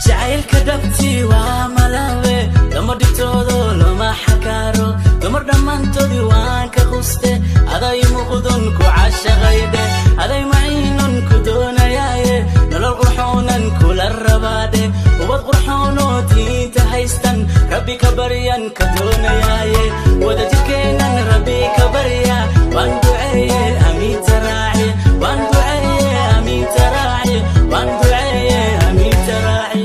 Jacaylka dhabtii waa malawe, lama dhibtoodo, lama xakaaro. Dumar dhammaantoodii waan ka quste, aday muqdun ku cashaqaydhe, aday maciinon ku doonayaaye. Nolol qurxoonan kula rabaadhe, ubad qurxoonoo diinta haystan Rabbi ka baryan ka doonayaaye. Wada jirkeennan Rabbi ka barya, waan duceeye, amiinta raaci. Waan duceeye, amiinta raaci. Waan duceeye, amiinta raaci.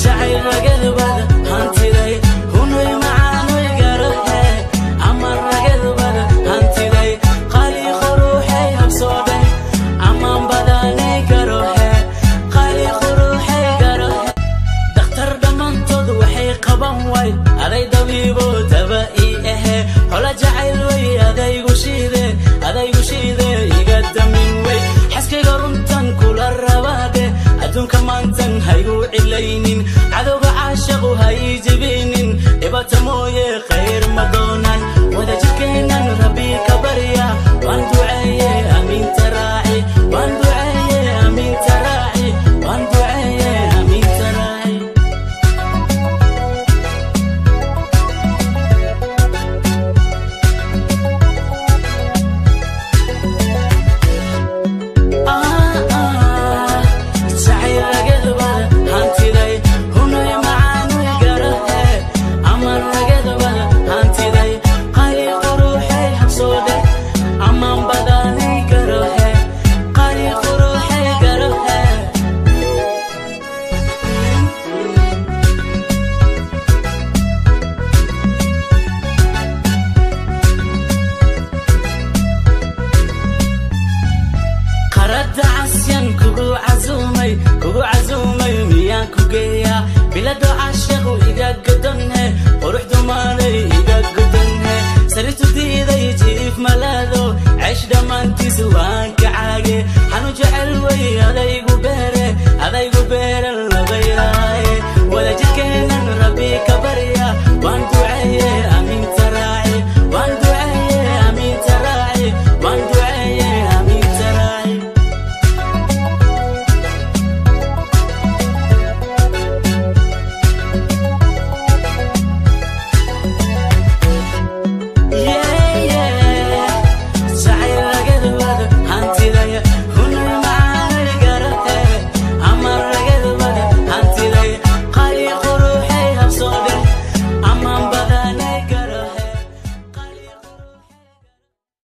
Jacayl ragadbada hantiday, hunoy macaanoy garohe. Ama ragadbada hantiday, qali quruxay habsoodhe. Amaan badanay garohe, qali quruxay garohe. Dakhtar dhammaantood waxay qaban way, aday dabiibo daba ii ahe. Xola jacayl way adaygu shiide, adaygu shiide, iga damin wey. Xaskayga runtan kula rabaadhe, adduunka maantan haygu cilaynin, cadowga caashaqu hay jebine.